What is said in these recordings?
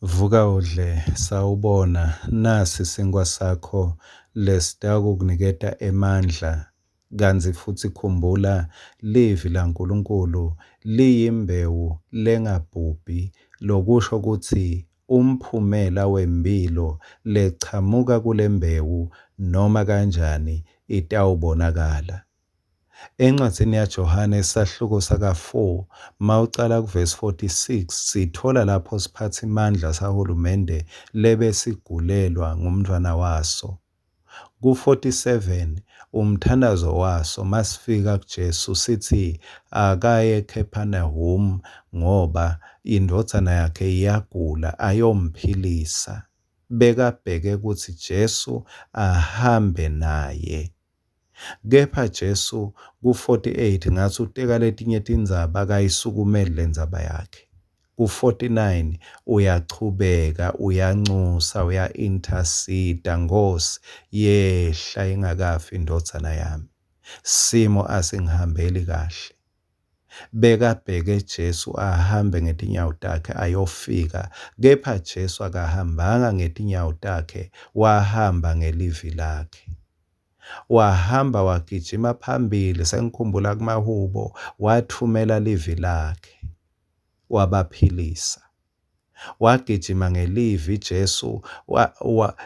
Vuka udle, sawubona, nasi sinkhwa sakho lesitakukuniketa emandla. Kantsi futsi khumbula, livi laNkulunkulu liyimbewu lengabhubhi, lokusho kutsi umphumela wemphilo lechamuka kulembewu noma kanjani itawubonakala. Encwadzini yaJohane sahluko saka-4 mawucala kuvesi 46 sitfola lapho siphatsimandla sahulumende lebesigulelwa ngumntfwana waso. Ku-47 umthandazo waso masifika kuJesu sithi akaye eCapernaum ngoba indvodzana yakhe iyagula ayomphilisa. Bekabheke kutsi Jesu ahambe naye. Kepha Jesu ku-48 ngatsi uteka letinye tindzaba akayisukumeli lendzaba yakhe. Ku-49 uyachubeka uyancusa uya-intercede, Nkhosi yehla ingakafi indvodzana yami. Simo asingihambeli kahle. Bekabheke Jesu ahambe ngetinyawo takhe ayofika, kepha Jesu akahambanga ngetinyawo takhe, wahamba ngelivi lakhe. Wahamba wagijima phambili, sengikhumbula kumahubo, wathumela livi lakhe, wabaphilisa. Wagijima ngelivi Jesu,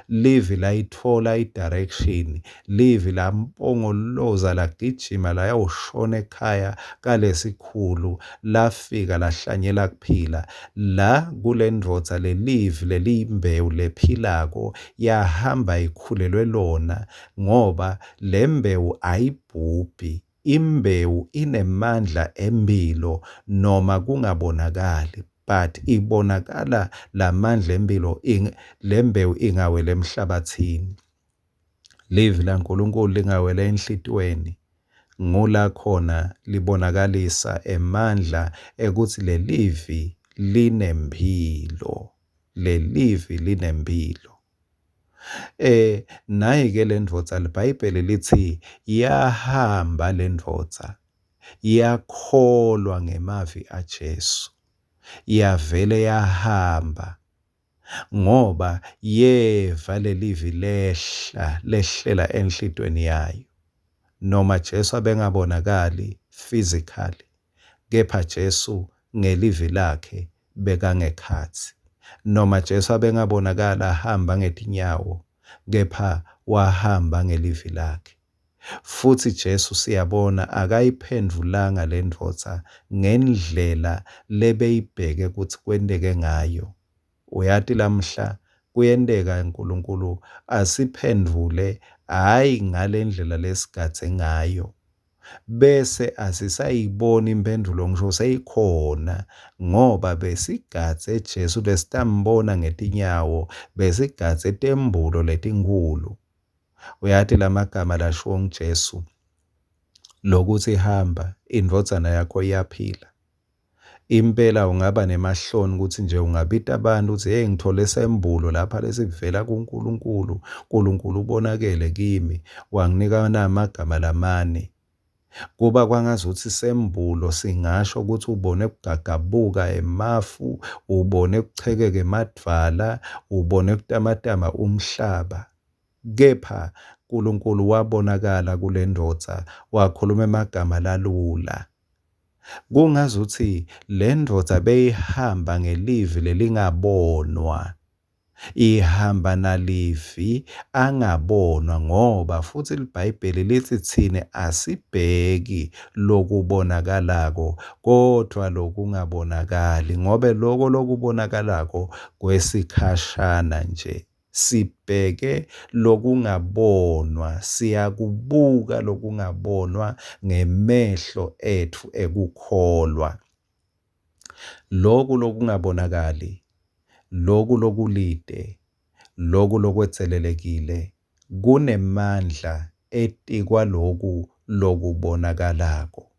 livi layitfola i-direction, livi lampongoloza lagijima layawushona ekhaya kalesikhulu, lafika lahlanyela kuphila. La kulendvodza lelivi leliyimbewu lephilako yahamba ikhulelwe lona ngoba lembewu ayibhubhi. Imbewu inemandla emphilo noma kungabonakali but ibonakala lamandla emphilo lembewu ingawela emhlabathini. Livi laNkulunkulu lingawela enhlitiyweni ngula khona libonakalisa emandla ekutsi lelivi linemphilo. Lelivi linemphilo. Nayi-ke lendvodza liBhayibheli litsi yahamba lendvodza yakholwa ngemavi aJesu. Yavele yahamba ngoba yeva lelivi lehla lehlela enhlitiyweni yayo. Noma Jesu abengabonakali physically, kepha Jesu ngelivi lakhe bekangekhatsi. Noma Jesu abengabonakala ahamba ngetinyawo, kepha wahamba ngelivi lakhe. Futsi Jesu siyabona akayiphendvulanga lendvodza ngendlela lebeyibheke kutsi kwenteke ngayo. Uyati lamhla kuyenteka uNkulunkulu asiphendvule hhayi ngalendlela lesigadze ngayo bese asisayiboni imphendvulo ngisho seyikhona ngoba besigadze Jesu lesitambona ngetinyawo, besigadze tembulo letinkhulu. Uyati lamagama lashiwo nguJesu lokuthi hamba indvodzana yakho iyaphila. Impela ungaba nemahloni ukuthi nje ungabita abantu ukuthi hey ngithole sembulo lapha lesivela kuNkulunkulu, uNkulunkulu ubonakele kimi wanginika namagama lamane. Kuba kwangazuthi sembulo singasho ukuthi ubone kugagabuka emafu, ubone kuchekeka emadvwala, ubone kutamatama umhlaba. Kepha uNkulunkulu wabonakala kulendvodza wakhuluma emagama lalula. Kungazuthi lendvodza beyihamba ngelivi lelingabonwa, ihamba nalivi angabonwa ngoba futsi liBhayibheli litsi tsine asibheki lokubonakalako kodvwa lokungabonakali ngobe loko lokubonakalako kwesikhashana nje. Sibheke lokungabonwa, siyakubuka lokungabonwa ngemehlo etfu ekukholwa. Loku lokungabonakali, loku lokulite, loku lokwedzelelekile kunemandla etikwaloku lokubonakalako.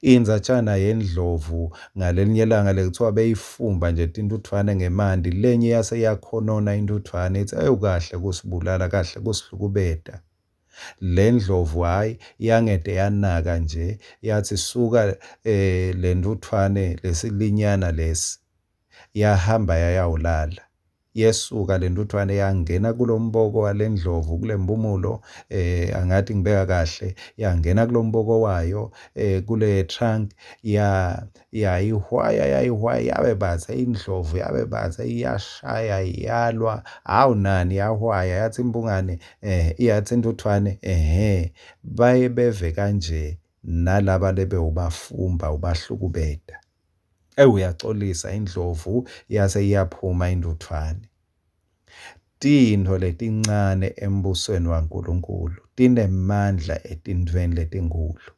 Indzatshana yendlovu ngalelinye ilanga lekuthiwa beyifumba nje tintfutfwane ngemanti, lenye yase iyakhonona intfutfwane itsi ewu kahle kusibulala, kahle kusihlukubeta. Le ndlovu hhayi yangete yanaka nje yathi suka le ntfutfwane lesilinyana lesi. Yahamba yayawulala. Yesuka le ntuthwane yangena kulomboko walendlovu kulembumulo angathi ngibeka kahle yangena kulomboko wayo kule trunk ya yayihwaya yayihwaya yabe bathe indlovu yabe bathe iyashaya iyalwa hawu nani yahwaya yathi imbungane yathi intuthwane ehhe baye beve kanje nalaba lebewubafumba ubahlukubeta. Ewu uyaxolisa indlovu yase iyaphuma intuthwane. Tintfo letincane embusweni waNkulunkulu tinemandla etintfweni letinkhulu.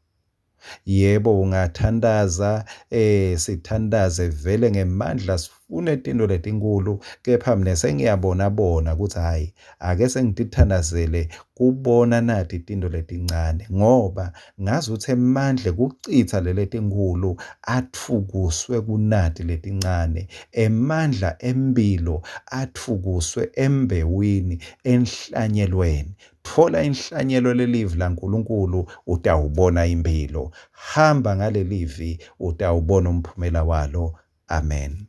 Yebo, ungathandaza sithandaze vele ngemandla sifune tintfo letinkhulu, kepha mina sengiyabona bona ukuthi hhayi ake sengitithandazele kubona nati tintfo letincane ngoba ngazi ukuthi emandla ekucitsa leletinkhulu atfukuswe kunati letincane, emandla emphilo atfukuswe embewini enhlanyelweni. Tfola inhlanyelo lelivi laNkulunkulu utawubona imphilo. Hamba ngalelivi utawubona umphumela walo. Amen.